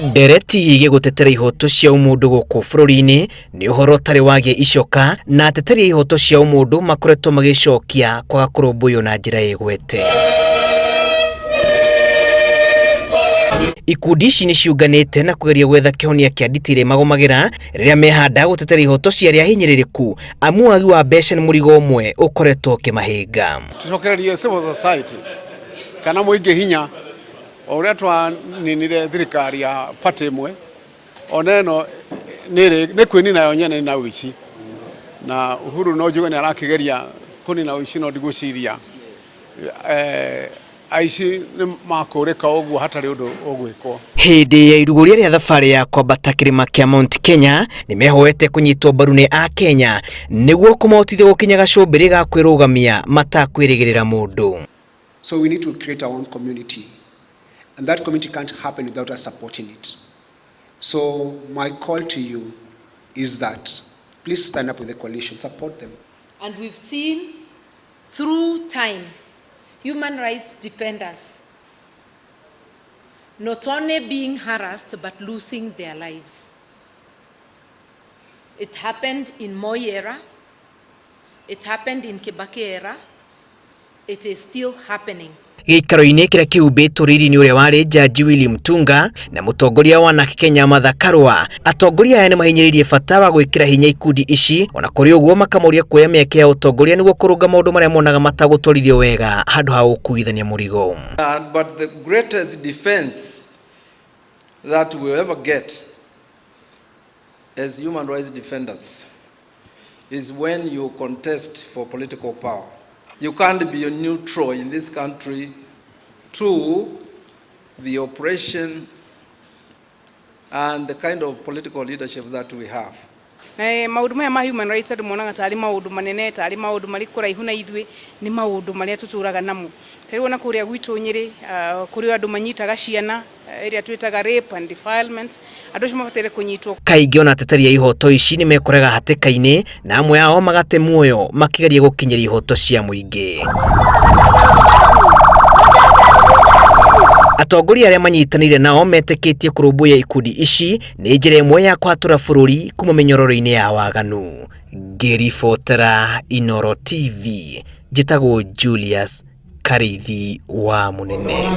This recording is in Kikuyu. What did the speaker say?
Ndereti gĩgũtetera ihoto cia ũmũndũ gũkũ bũrũri-inĩ nĩ ũhoro ũtarĩ wagĩa icoka na ateteri a ihoto cia ũmũndũ makoretwo magĩcokia kwaga kũrũmbũiyo na njĩra ĩgwete. Ikundi ici nĩ ciũnganĩte na kũgeria gwetha kĩhonia kĩa nditi iria magomagĩra rĩrĩa mehanda gũtetera ihoto cia arĩa ahinyĩrĩrĩku amu wagi wa mbeca nĩ mũrigo ũmwe ũkoretwo ũkĩmahĩnga. Tucokererie civil society kana mũingĩ hinya o ũrĩa twaninire thirikari ya party ĩmwe ona ĩno nĩ kwĩnina yo nyene na ũici na Uhuru no njuge nĩ arakĩgeria kũnina ũici no ndigwĩciria aici nĩ makũrĩka ũguo hatarĩ ũndũ ũgwĩkwo. Hĩndĩ ya irugũria rĩa thabarĩ ya kwambata kĩrĩma kĩa Mount Kenya nĩ mehoete kũnyitwo mbaru nĩ Akenya nĩguo kũmahotithia gũkinya gacũmbĩrĩ ga kwĩrũgamia matakwĩrĩgĩrĩra mũndũ. So we need to create our own community, and that community can't happen without us supporting it. So my call to you is that please stand up with the coalition, support them. And we've seen through time human rights defenders not only being harassed but losing their lives. It happened in Moi era, it happened in Kibaki era, it is still happening. Gĩikaro-inĩ kĩrĩa kĩhumbĩtwo riri nĩ ũrĩa warĩ Jaji Willy Mutunga na mũtongoria wa Narc Kenya Martha Karua. Atongoria aya nĩ mahinyĩrĩirie bata wa gwĩkĩra hinya ikundi ici ona kũrĩ ũguo makamoria kuoya mĩeke ya ũtongoria nĩguo kũrũnga maũndũ marĩa monaga matagũtwarithio wega handũ ha gũkuithania mũrigo. But the greatest defense that we'll ever get as human rights defenders is when you contest for political power. You can't be neutral in this country to the oppression and the kind of political leadership that we have. Na maũndũ maya ma human rights andũ monaga tarĩ maũndũ manene, tarĩ maũndũ marĩ kũraihu na ithuĩ, nĩ maũndũ marĩa tũtũraga namo. Ta rĩu ona kũrĩa gwitũ Nyĩrĩ, kũrĩ andũ manyitaga ciana ĩrĩa twĩtaga rape and defilement, andũ acio mabataire kũnyitwo. Kaingĩ ona ateteri a ihoto ici nĩ mekoraga hatĩka-inĩ na amwe ao magate muoyo makĩgeria gũkinyĩra ihoto cia mũingĩ. Atongoria arĩa manyitanĩire nao metĩkĩtie kũrũmbũiya ikundi ici nĩ njĩra ĩmwe ya kũhatũra bũrũri kuma mĩnyororo-inĩ ya waganu. Ngĩribotera Inooro TV, njĩtagwo Julius Karithi wa Mũnene.